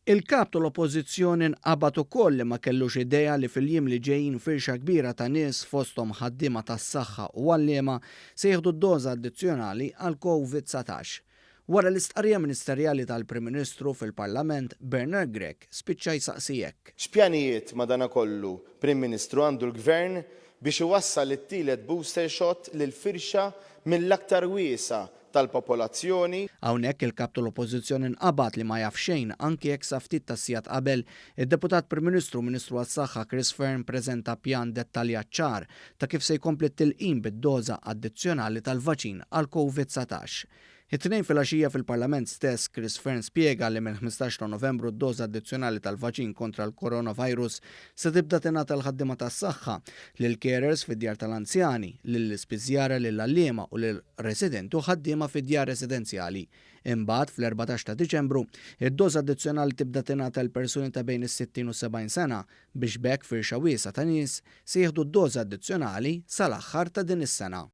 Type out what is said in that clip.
Il-Kap tal-Oppożizzjoni nqabad ukoll li ma kellux idea li fil-jiem li ġejjin firxa kbira ta' nies fosthom ħaddiema tas-saħħa u għalliema se jieħdu d-doża addizzjonali għall-Covid 19. Wara l-istqarrija ministerjali tal-Prim Ministru fil-Parlament, Bernard Grech spiċċa jsaqsi hekk. X'pjanijiet madanakollu, Prim Ministru, għandu l-Gvern biex iwassal it-tielet booster shot lil firxa mill-aktar wiesgħa tal-popolazzjoni? Hawnhekk il-Kap tal-Oppożizzjoni nqabad li ma jaf xejn anki jekk sa ftit tas-sigħat qabel, id-Deputat Prim Ministru u Ministru għas-Saħħa Chris Fearne ppreżenta pjan dettaljat ċar ta' kif se jkompli t-tilqim bid-doża addizzjonali tal-vaċin għall-Covid 19. It-Tnejn filgħaxija fil-Parlament stess, Chris Fearne spjega li mill-15 ta' Novembru d-doża addizzjonali tal-vaċin kontra l-coronavirus se tibda tingħata lill-ħaddiema tas-saħħa, lill-carers fid-djar tal-anzjani, lill-ispiżjara, lill-għalliema u lil residenti u ħaddiema fi djar residenzjali. Imbagħad, fl-14 ta' Diċembru, id-doża addizzjonali tibda tingħata lil persuni ta' bejn is-60 u 70 sena biex b'hekk firxa wiesgħa ta' nies se jieħdu d-doża addizzjonali sal-aħħar ta' din is-sena.